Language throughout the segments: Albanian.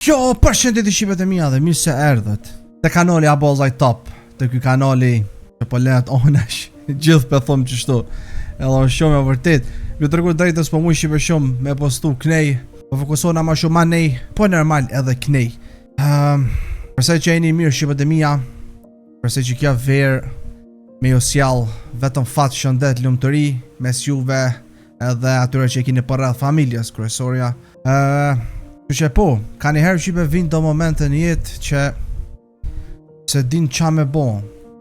Jo, përshëndetje shqipet e mia dhe mirë se erdhët Te kanali Abozaj Top Te ky kanali që po lehet onash Gjithë pe thom qështu Edhe është shumë e vërtet Me tregu drejtën s'po muj shqipe shumë me postu knej Po fokusona ma shumë anej Po normal edhe knej um, Shpresoj që jeni mirë shqipet e mia Shpresoj që kjo verë Me ju sjell vetëm fat shëndet lumturi Mes juve edhe atyre që i keni përreth familjes kryesorja. Ë, uh, që po, ka një herë shqipe vijnë do momente në jetë që s'e din ça me bo,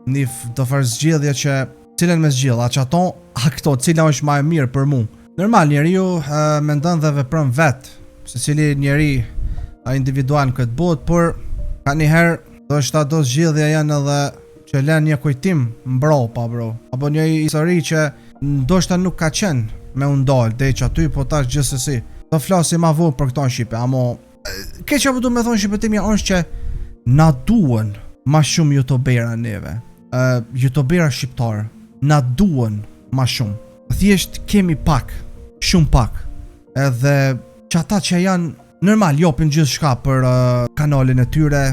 një do farë zgjidhje që cilën me zgjidh, a qato, a këto, cila është ma e mirë për mu. Normal, njeriu uh, mendon dhe vepron vetë, secili njeri a individual në këtë botë, por ka një herë ndoshta do zgjidhje janë edhe që lënë një kujtim mbrapa, bro. Apo një histori që Ndoshta nuk ka qenë me u ndal deri qaty, po tash gjithsesi. Do flasim ma vonë për këto në shqipe, amo Ke që po du me thonë shqipet e mia është që na duhen ma shumë youtubera neve. Uh, youtubera shqiptar, na duhen ma shumë. Thjesht kemi pak, shumë pak. Edhe që ata që janë normal jopin gjithçka për uh, kanalin e tyre,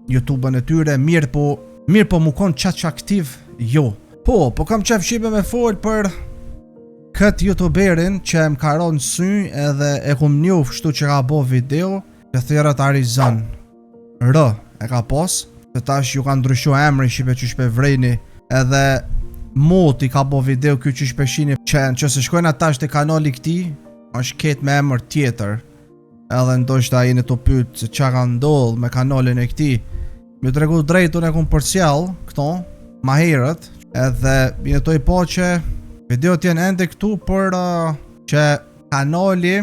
YouTube-ën e tyre, mirë po, mirë po mu kon qaq aktiv, jo. Po, po kam qef shqipe me fol për këtë youtuberin që më ka ra në sy edhe e kum njof kështu që ka bo video që thirret Arizon R e ka pos se tash ju ka ndryshu emri shqipe qysh pe vreni edhe moti ka bo video ky qysh pe shini që në qoftë se shkojna tash te kanali këti është ketë me emër tjetër edhe ndoshta jeni tu pyet se ça ka ndodh me kanalin e këti Me tregu drejt unë e kum përcjell këto ma herët edhe jeni tu i pa që videot janë ende këtu por uh, që kanali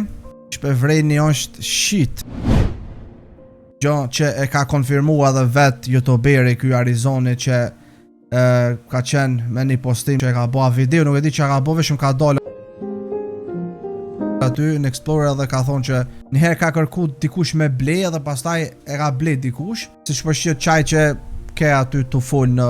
që pe vreni është shit Gjo që e ka konfirmu edhe vet youtuberi ky Arizoni që e, ka qenë me një postim që e ka bo video, nuk e di që ka bo, vetëm ka dalë aty në Explorer dhe ka thonë që një herë ka kërku dikush me ble dhe pastaj e ka ble dikush, siç po shihet qaj që ke aty tu fol në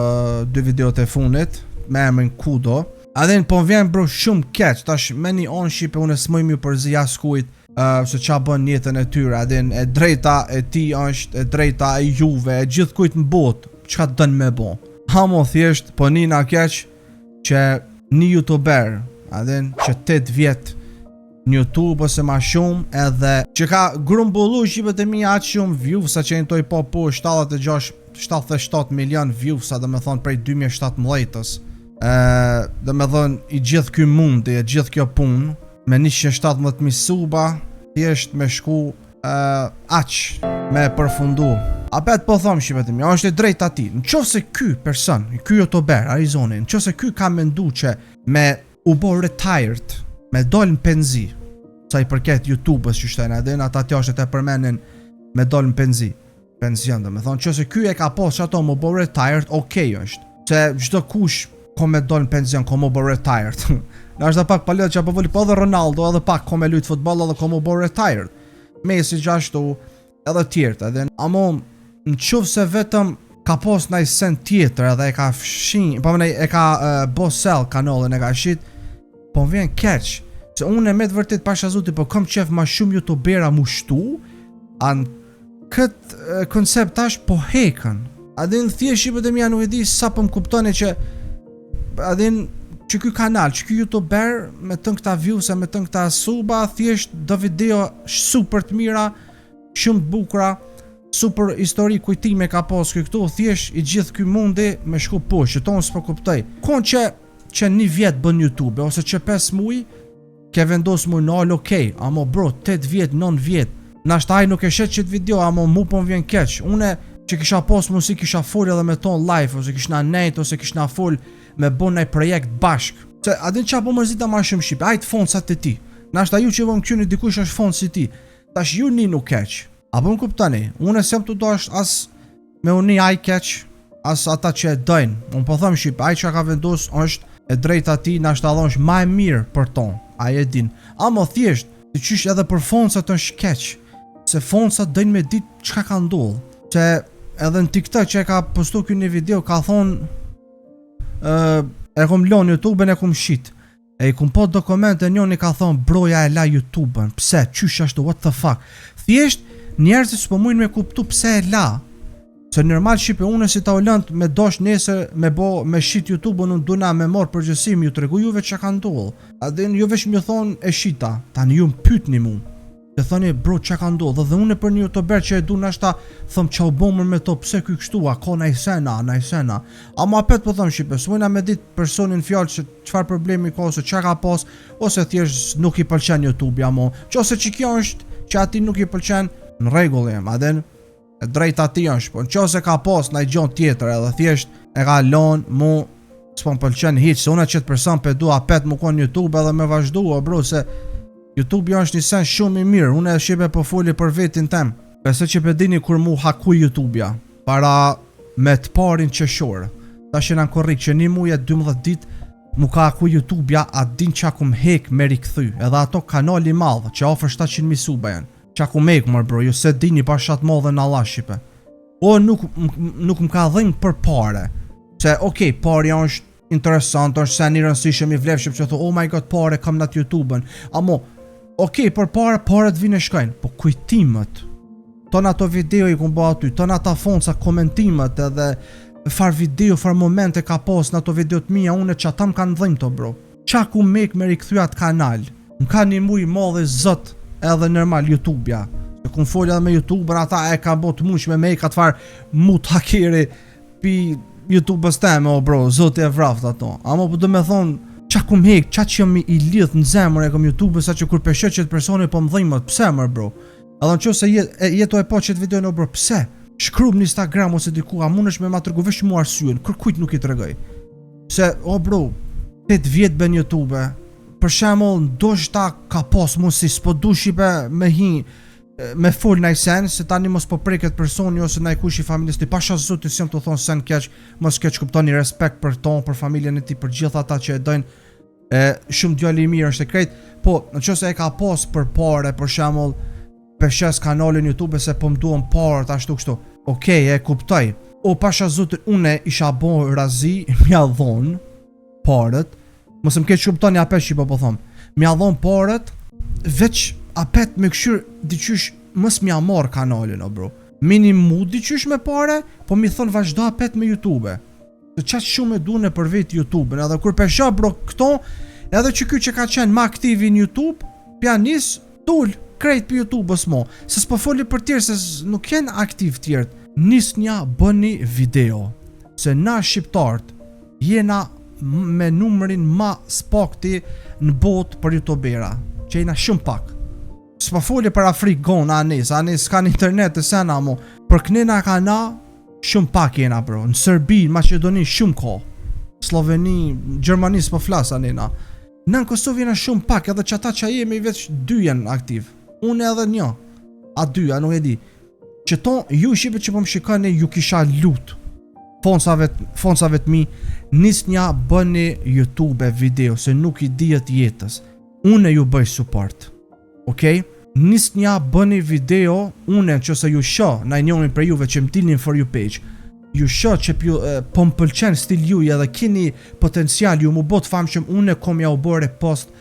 dy videot e fundit me emrin Kudo. A din po më vjen bro shumë keq, tash me një onë shqipe unë s'muj m'ju përzi askujt uh, se ça bën jetën e tyre, a din e drejta e tij është e drejta e juve, e gjithkujt në botë, çka don me bo. Amo thjesht po nina keq që një youtuber, a din që 8 vjet në YouTube ose ma shumë edhe që ka grumbullu shqipet e mia aq shumë views sa që jeni tu i pa po 76 77 milion views sa do me thonë prej 2017-ës e, do me thonë i gjithë ky mundi e gjithë kjo punë me 117.000 suba thjesht me shku e, aq me përfundu Apet po thom shqipet e mia, është e drejta e tij. Në qoftë se ky person, ky youtuber, Arizoni, në qoftë se ky ka mendu që me u bo retired, me dol në penzi, sa i përket YouTube-ës që shtena, edhe ata t'jashtë e përmenin me dol në penzi, pension, do me thonë, që se ky e ka pas që ato me bo retired, okej është. Se çdo kush ko me dol në pension, ko me bo retired. Në është dhe pak pa që apo voli, po edhe Ronaldo, edhe pak ko me lujt futboll, edhe ko me bo retired. Messi gjithashtu, edhe tjertë, edhe amo në qoftë se vetëm ka pos naj sen tjetër edhe e ka fshin, po më e ka uh, bo sell kanalin e ka shit, po më vjen keq, se unë e me të vërtet pasha zotin, po kom qef ma shumë youtubera mu shtu, a në këtë koncept tash po hekën. A din thjesht shqipet e mia nuk e di sa po më kuptoni që a din që ky kanal, që ky youtuber me tën këta views me tën këta suba, thjesht do video super të mira, shumë të bukura, super histori kujtime ka pas ky këtu, thjesht i gjithë ky mundi me shku poshtë, që tonë s'po kuptoj. Kon që që një vjet bën YouTube ose që 5 muaj Ke vendos mu nal okej, amo bro 8 vjet 9 vjet Nashta ai nuk e shet qët video amo mu po më vjen keq Une që kisha pas mundësi kisha fol edhe me ton live ose kishna nejt ose kishna fol me bo naj projekt bashk Se a din qa po mërzita ma shumë shqipe ajt fansat e tij Nashta ju që po më kqyrni dikush është fans i tij Tash ju ninu keq A po më kuptoni Une s'jam tu dasht as Me u ni ai keq as ata që e dojnë. Unë po them shqip, ai që ka vendos është e drejta e tij, nashta edhe është ma e mirë për ton. Ai e din. Amo thjesht, të qysh edhe për fansat është keq. Se fansat dojnë me ditë çka ka ndodhur. Se edhe në TikTok që e ka postu ky një video ka thonë ë e kom lon YouTube-in e kom shit. E i kum pa do komente njoni ka thonë broja e la YouTube-ën, pse, qysh ashtu, what the fuck. Thjesht, Njerëzit s'po mujnë me kuptu pse e la. Se normal shqipe unë si Taulant me dosh nesër me bo me shit YouTube-un unë duna me marr përgjegjësi me ju tregu juve çka ka ndodh. A din ju veç më thon e shita. Tani ju më pyetni mu. Të thoni bro çka ka ndodh dhe unë për një youtuber që e du nashta thom ça u bo me to pse ky kështu a ka naj sena naj sena. Ama apet po thom shqipe s'mujna me dit personin fjalë që çfarë problemi ka ose çka ka pas ose thjesht nuk i pëlqen YouTube-i amo. Qose që kjo është që ati nuk i pëlqen në rregull jem, a din E drejta ti është, po në qoftë se ka pas naj gjo tjetër edhe thjesht e ka lon mu s'po më pëlqen hiç, se unë qëtë person pe du apet mu kon YouTube edhe me vazhdu, o bro, se YouTube jo është një sen shumë i mirë, unë e shqipe po foli për vetin tem. Besoj që pe dini kur mu haku YouTube-ja, para me të parin qershor, tash jena në korrik që një muj e 12 ditë, mu ka haku YouTube-ja, a din qa kum hek me rikëthy, edhe ato kanali madh, që afër 700.000 suba janë. Qa ku mek mër bro, ju se dini pa shat madhe në Allah shqipe. O nuk, nuk më ka dhënë për pare. Se okej, okay, parja është interesant, është sen i rëndësishëm i vlefshëm që thu, oh my god, pare kam në atë YouTube-ën. Amo, okej, okay, për pare, paret vinë e shkojnë, po kujtimet, ton ato video i kum bo aty, ton ata fansa, komentimet edhe far video, far momente ka pas në ato video të mija, unë që ata më kanë dhënë to bro. Qa ku mek me rikëthy atë kanal Më ka një muj madhe zot edhe normal YouTube-ja Se kum fol edhe me YouTuber ata e ka bo të mundshme me i ka të farë mut hakeri pi YouTube-ës teme o bro, zoti e vraft ato Amo po do me thonë Qa kum hek, qa që jam i lidh në zemër e kom YouTube sa që kur peshe qëtë personi po më dhimët, pse mër bro? Edhe në qoftë se je, e, jeto e po qëtë video në bro, pse? Shkruam në Instagram ose diku, a mundesh me ma tregu veç mua arsyen, kërkujt nuk i tregoj. Se, o bro, 8 vjet bën YouTube, për shembull, ndoshta ka pas mundësi, s'po du shqipe me hi me fol naj sen, se tani mos po preket personi ose naj kush i familjes ti pasha zoti s'jam të thonë sen keq, mos keq kuptoni respekt për ton, për familjen e tij, për gjithë ata që e dojnë. E shumë djalë i mirë është e krejt, po në qoftë se e ka pas për pare, për shembull, peshes kanalin YouTube se po më duhen parët ashtu kështu. Okej, e kuptoj. O pasha zotin, une isha bo razi, mja dhon parët. Mos më keq kuptoni apet që po po thom. Mja dhon parët, veç apet me këshyr diqysh mos mja marr kanalin o bro. Minimu diqysh me pare, po mi thon vazhdo apet me YouTube. Se qaq shumë e du në për vetë YouTube-in, edhe kur pesha bro këto, edhe që ky që ka qenë më aktivi në YouTube, pja nis, tul, krejt për YouTube-ës mo, se s'po foli për tjerë, se nuk janë aktiv tjerët. Nis një bëni video, se na shqiptarët jena me numrin ma spakti në botë për youtubera, që jena shumë pak. S'po foli për Afrikë gona, anis, anis s'kan internet të sena mo. Për këne ka na, shumë pak jena bro. Në Serbi, në Maqedoni, shumë ko. Sloveni, Gjermani s'po flas anina. Në në Kosovë jena shumë pak, edhe që ata që jemi veç dy janë aktiv. Unë edhe një. A dy, a nuk e di. Që to, ju shqipe që po më shikoni, ju kisha lut. Fansave, fansave të mi, nis një bëni YouTube video, se nuk i dihet jetës. Unë ju bëj support. Okej? Nis një bëni video, unë që se ju shoh, na njërin prej juve që më dilni në for you page, ju shoh që pju, e, po më pëlqen stil juj edhe keni potencial ju mu bot famshëm, unë kom ja u bërë post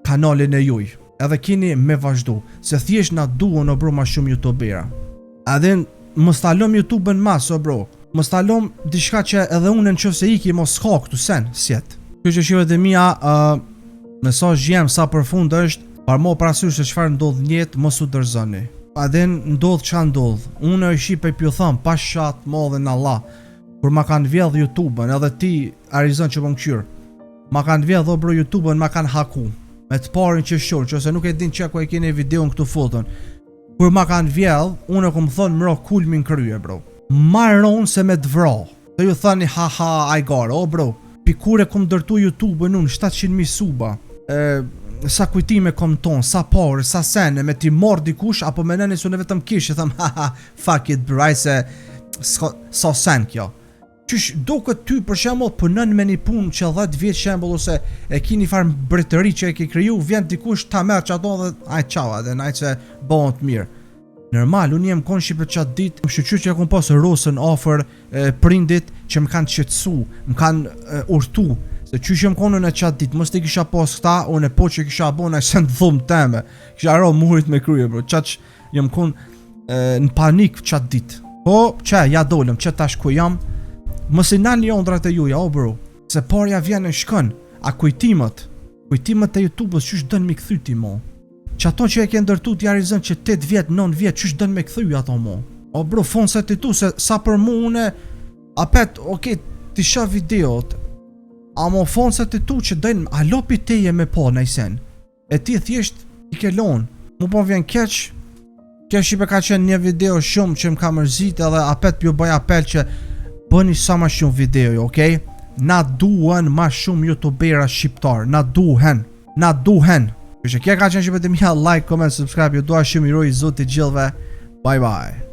kanalin e juj. Edhe keni me vazhdu, se thjesht na duhen o bro ma shumë youtubera. Edhe mos ta lëm YouTube-ën mas o bro. Mos ta lëm diçka që edhe unë në qoftë se iki mos ka këtu sen, s'jet. Kjo që shqivet e mia, uh, mesazh jem sa për fund është, par mo parasysh se çfarë ndodh në jetë, mos u dorëzoni. Edhe ndodh çka ndodh. Unë e shqipe pju thëm, pa shat madhe në Allah. Kur ma kanë vjedh YouTube-ën, edhe ti Arizon që po më kqyr. Ma kanë vjedh o bro YouTube-ën, ma kanë haku. Me të parin që shurë, që ose nuk e din që ku e keni videon këtu foton. Kur ma kanë vjedh, unë e kom thonë mro kulmin krye, bro. Ma ronë se me të vra. Dhe ju thani, ha ha, ai gara, o bro. Pi kur e kom dërtu YouTube-ën unë, 700.000 suba. E, sa kujtime kom tonë, sa pare, sa sene, me ti marr dikush, apo me neni se unë vetëm kish, i tham, ha ha, fuck it, bro, aj se, s'ka, sa sen kjo. Qysh duket ty për shembull punon me një punë që 10 vjet shembull ose e ki një farë mbretëri që e ke kriju, vjen dikush ta merr çato dhe aj çao, edhe naj se bëhet mirë. Normal, unë jem kon shqipe qatë ditë, më shyqyr që e kom pas Rosën afër e, prindit që më kanë qetësu, më kanë e, urtu, se qysh jem konë në qatë ditë, mos të kisha pas këta, unë e po që kisha bo në sen dhumë teme, kisha ro murit me krye, bro, qaq jem konë. e, në panik qatë ditë. Po, që, ja dolëm, që tash ku jam, mos i nalni ondrat e juja, o bro, se parja vjen e shkon, a kujtimet, kujtimet e YouTube-ës, qysh dën mi kthy ti mo? Që ato që e ke ndërtu ti Arizon që 8 vjet, 9 vjet, qysh dën me kthy ato mo? O bro, fansat e tu, se sa për mu une, apet, okej, ti shoh videot, amo fansat e tu që dëjnë, alo pi teje me po najsen, e ti thjesht i ke lon. Mu po vjen keq. Kjo shqipe ka qenë një video shumë që më ka mërzit edhe apet pjo bëj apel që bëni sa ma shumë video, okej? Na duhen ma shumë youtubera shqiptar, na duhen, na duhen. Kështu që kjo ka qenë shqipe të mia, like, comment, subscribe, ju dua shumë i roj Zoti gjithëve. Bye bye.